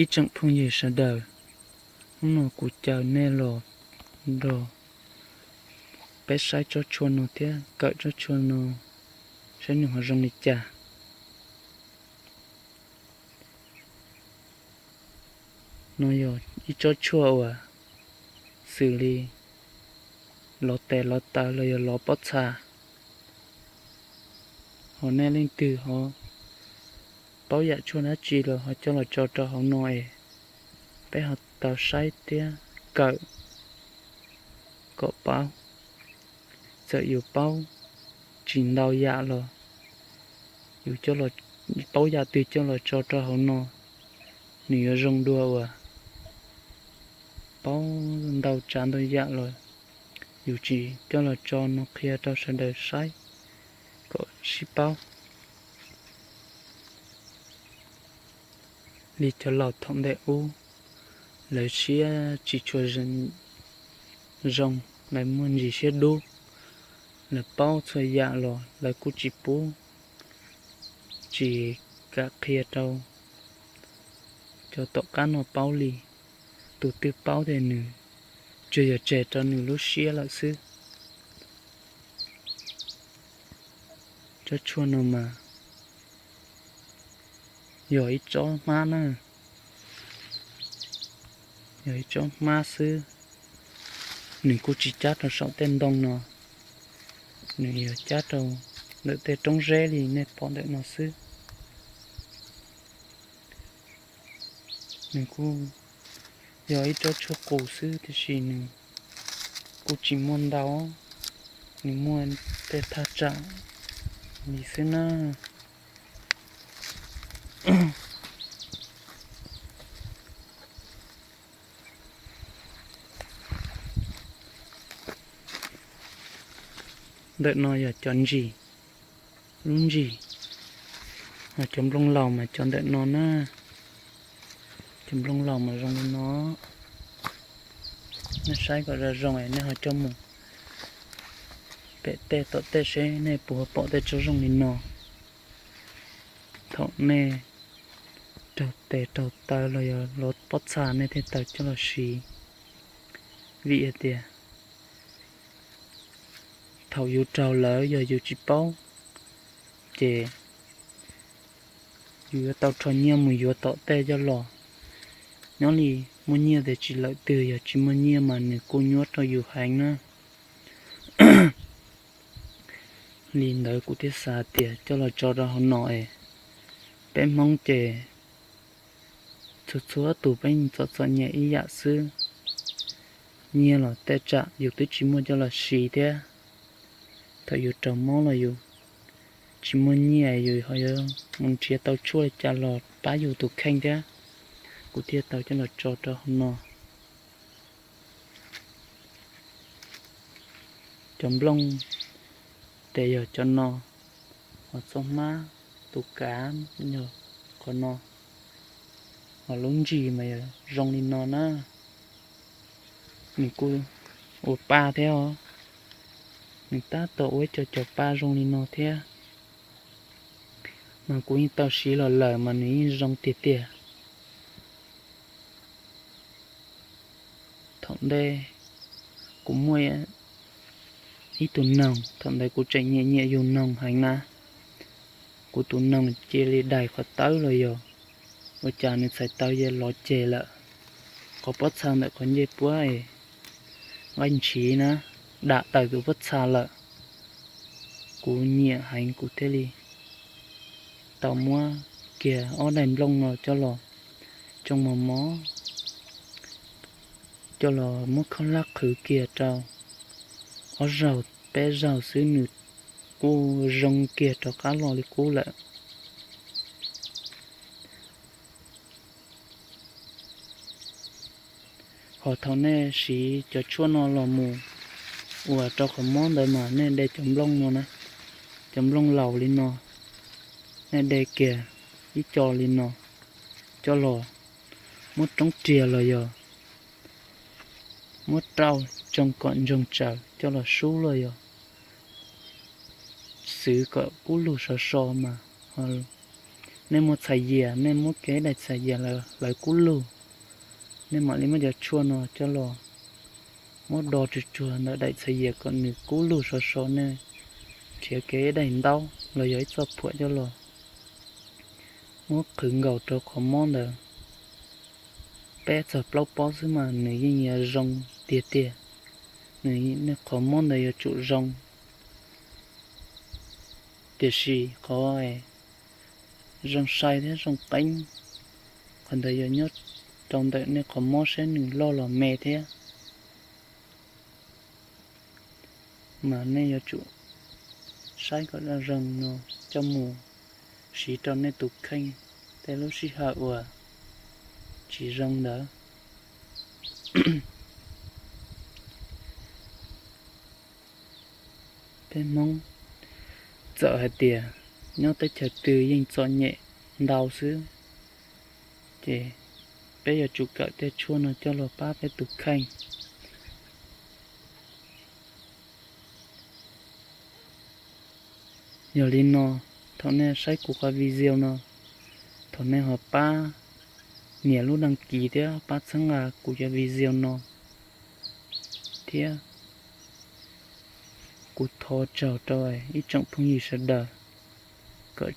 Ib tsoom phooj ywg sawv daws, hnub no kuv caw nej los nrog peb saib tsob tshuaj no thiab kawm tsob tshuaj no, saib nws ho zoo li cas. No yog ib tsob tshuaj uas xws li lov tes lov taw los yog lov pob txha. Ho nej leej twg ho paub yam tshuaj dab tsi los ho coj los tso rau hauv no es peb ho tau saib thiab kawm kom paub. Txawm yus paub tsis ntau yam los yus paub yam twg coj los tso rau hauv no, nws yuav zoo dua uas paub ntau tsav ntau yam los yus tsis coj los tso no qhia rau sawv daws saib kom sib paub. Li cov laus thaum ntawm ub, lawv siab tsis tshua zoo, lawv muaj ntsis siab dub, lawv paub txhua yam los lawv kuj tsis pub, tsis kam qhia rau cov tom qab no paub li. Tus twg paub ces nws tsuas yog tseg rau nws lub siab lawm xwb. Tsob tshuaj no mas yog ib tsob hmab na, yog ib tsob hmab xwb. Nws kuj tsis cab rau saum tej ntoo no, nws yog cab rau ntawm tej roob zeb li nej pom ntawm no xwb. Nws kuj yog ib tsob tshuaj qus xwb tiam sis nws kuj tsis muaj ntau, nws muaj tej thaj tsam li xwb na. Ntawm no yog cov ntsis, lub ntsis, ho cov nplooj laus mas cov ntawm no na. Cov nplooj laus mas zoo li no. Nej saib kom zoo zoo es nej ho coj mus pem tej tom tej seb nej puas pom tej tsob zoo li no. Thaum nej raug tes raug taw los yog lov pob txha nej thiaj tau coj los siv. Vim hais tias thaum yus raug lawm yog yus tsis paub ces yus yuav tau rho nyiaj mus yuav tom tej coj los. Nyob li muaj nyiaj ces tsis lawm twg, yog tsis muaj nyiaj mas nws kuj nyuaj rau yus heev na. Li ntawd kuv thiaj xav tias coj los tso rau hauv no es peb Hmoob ces txhua txhua tus peb txom txom nyem ib yam xwb. Nyiaj los tej tsam yus twb tsis muaj coj los siv thiab. Thaum yus raug mob los yus tsis muaj nyiaj, yus ho yuav mus nrhiav tau tshuaj li cas los pab yus tus kheej thiab. Kuv thiaj tau coj los tso rau hauv no. Cov nplooj ces yog cov no, ho txoj hmab, tus kav yog qhov no, ho lub ntsis mas yog zoo li no na. Nws kuj ua pa thiab os, nws tab tom ua ib co cov pa zoo li no thiab. Mas kuv yeej tau siv los lawm mas nws yeej zoo tiag tiag. Thaum ntej kuv muaj ib tug noog, thaum ntawd kuv tseem nyiam nyiam yug noog heev na. Kuv tus noog cia li dais qhov tawb los yog ua cas nws txhais taw lov ceg lawm. Qhov pob txha ntawm qhov ncej puab es nqaij ntshiv na, dam taws tus pob txha lawm. Kuv nyiam heev kuv thiaj li tau muab kiag ob daim nplooj no coj los tsoo mos mos, coj los muab khaub hlab qhwv kiag rau ob zaug peb zaug xwb nws kuj zoo kiag rov qab los li qub lawm. Ho thaum nej siv cov tshuaj no los mus ua rau qhov mob ntawd mas nej de cov nplooj no na, cov nplooj laus li no, nej de kiag ib co li no coj los muab roob riag los yog muab rau tsoo kom ntsoog tsawv coj los sub los yog xwv kom kub lug sov so mas Nej muaj txhais yias, nej muab kev daim txhais yias lawv kub lug, nej mam li muab cov tshuaj no coj los muab do tsuag tsuag ntawm daim txhais yias kom nws kub lug sov sov. Nej nrhiav kev daim ntaub los yog ib txoj phuam coj los muab qhwv nkaus rau qhov mob ntawd peb txog plaub pob xwb mas nws yeej yuav zoo tiag tiag. Nws, nej qhov mob ntawd yuav tsum zoo. Tiam sis qhov zoo sai thiab zoo qeeb, qhov ntawd yog nyob rau ntawm nej qhov mob saib nws loj los me thiab. Mas nej yuav tsum saib kom zoo zoo no coj mus siv rau nej tus kheej tej lub sij hawm uas tsis zoo ntawd. Peb Hmoob txawm hais tias nyob teb chaws twg yeej txom nyem ntau xwb, ces peb yuav tsum kawm tej tshuaj no coj los pab peb tus kheej. Yog li no, thaum nej saib kuv qhov video no, thov nej ho pab nias lub đăng ký thiab pab txhawb nqa kuv cov video no thiab. Kuv thov tsaug rau ib tsoom phooj ywg sawv daws, kom